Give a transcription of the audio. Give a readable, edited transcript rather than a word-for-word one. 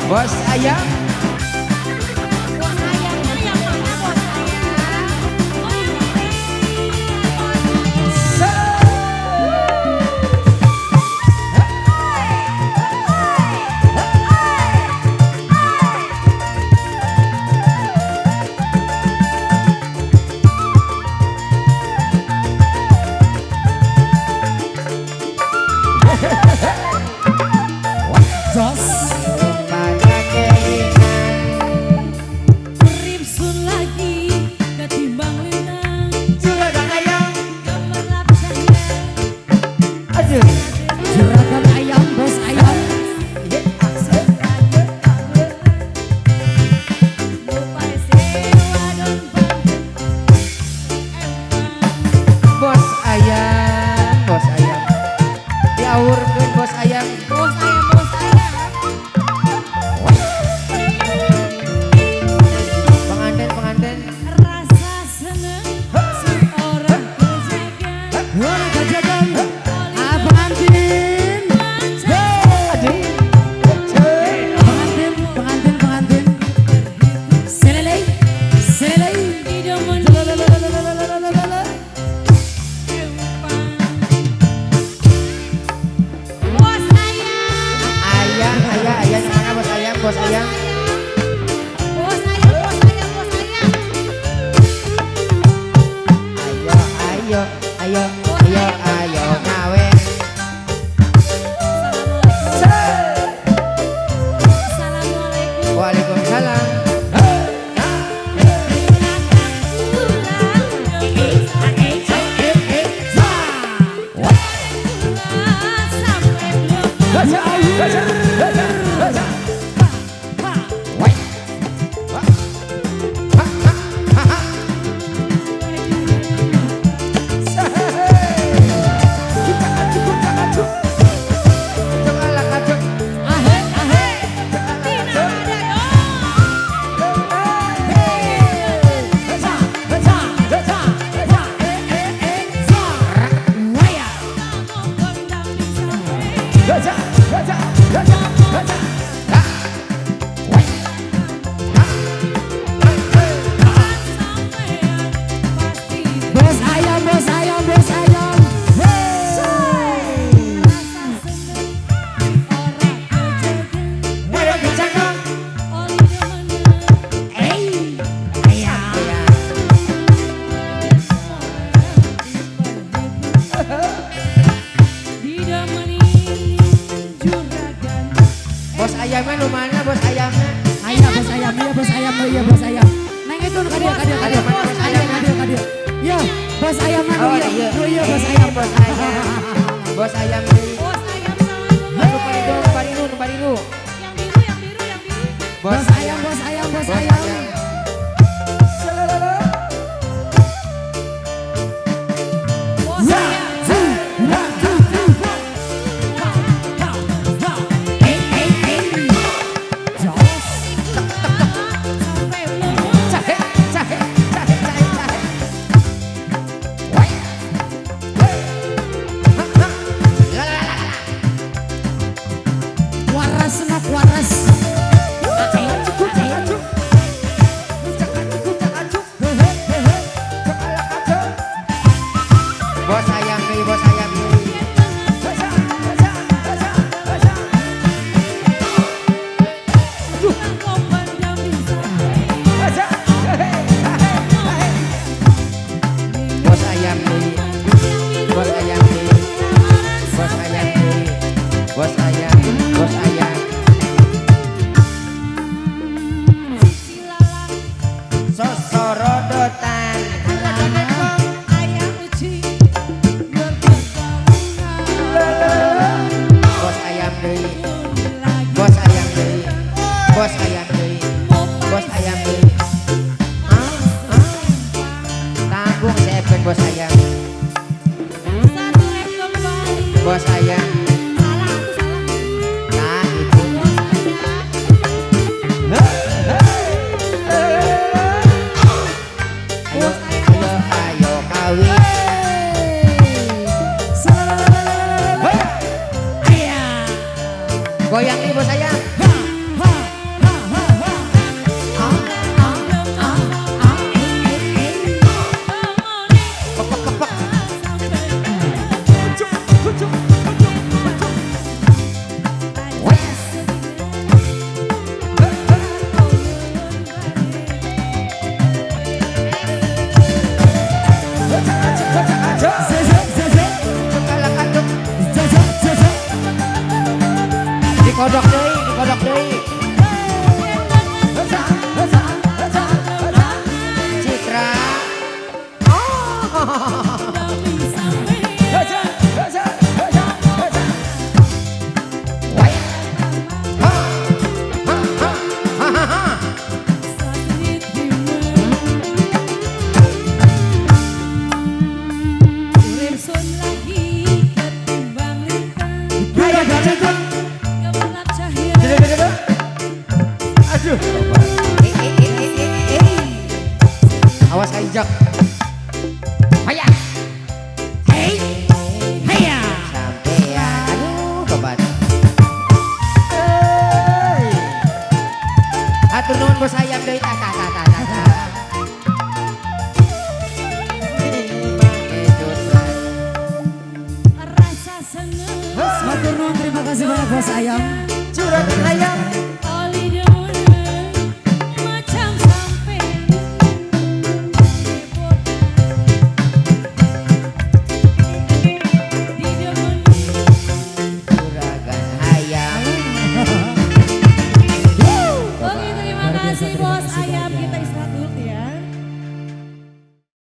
Bos ayam. Bos ayamnya yang mana bos ayam? Oh yang ini. Bos ayam. Jos. Pada kelingan. Ripsun lagi ketimbang lintang. Juragan ayam. Gemerlap cahaya. Aduh. Juragan ayam, bos ayam. Bos ayam, bos ayam. Diawurkeun bos ayam. Bos ayam, bos ayam. Pengantin, pengantin. Rasa seneng seorang kejagan. Wah, kajagan. Ah, pengantin. Aduh. Pengantin, pengantin, pengantin. Selelei, selelei. Lalalalalalalalalala. Bos ayam. Ayam, ayam, ayam yang mana bos ayam, bos ayam. Bos ayam, bos ayam, bos ayam. Ayo, ayo, ayo, ayo, ayo ngawe. Assalamualaikum. Waalaikumsalam. Ahe, ahe. Za, za, za, za, eh, eh, eh, za. Waya. Bos ayam, bos ayam, bos ayam. Hey. Hey. Ayam. Bos ayamnya lu mana bos ayamnya? Ayam, bos ayam, iya bos ayam, iya bos ayam. Neng itu nu kadia, kadia, kadia, kadia, kadia, kadia. Iya, bos ayam nu Oh, iya, iya. nu iya bos ayam. Bos ayam. Bos ayam deui. Anu paridu, paridu, nu paridu. Yang biru, yang biru, yang biru. Bos ayam, bos ayam, bos ayam. Bos Ya, ayam. two, one, two, three, four. Ha, ha, ha. Eh, eh, eh. Jos. Sampai belum. Cahe, cahe, cahe, cahe, cahe. Wai. Hei. Ha, ha. La, la, la, la. Waras nok waras. Bos ayam deui, bos ayam deui. Bos ayam deui. Bos ayam deui. Bos ayam deui. Bos ayam, bos ayam. Sosorodotan. Bos ayam deui. Bos ayam deui. Bos ayam deui. Bos ayam deui. Ah, ah. Tanggung sepen bos ayam. Bos ayam. Nah, itu. Ayo, ayo, ayo kawin. Ayah. Goyang nih bos ayam. Ha, ha, Kodok deui. Citra. Oh. Wai. Ha. Ha ha ha ha ha. Aduh. Eh eh eh eh eh eh. Awas kainjak. Haya. Hey, heya. Sampean. Aduh, kebat. Euy. Atur nuhun bos ayam deui, tah tah tah tah tah, tah. Rasa seneng. Matur nuwun, terima kasih banyak bos ayam. Curhat.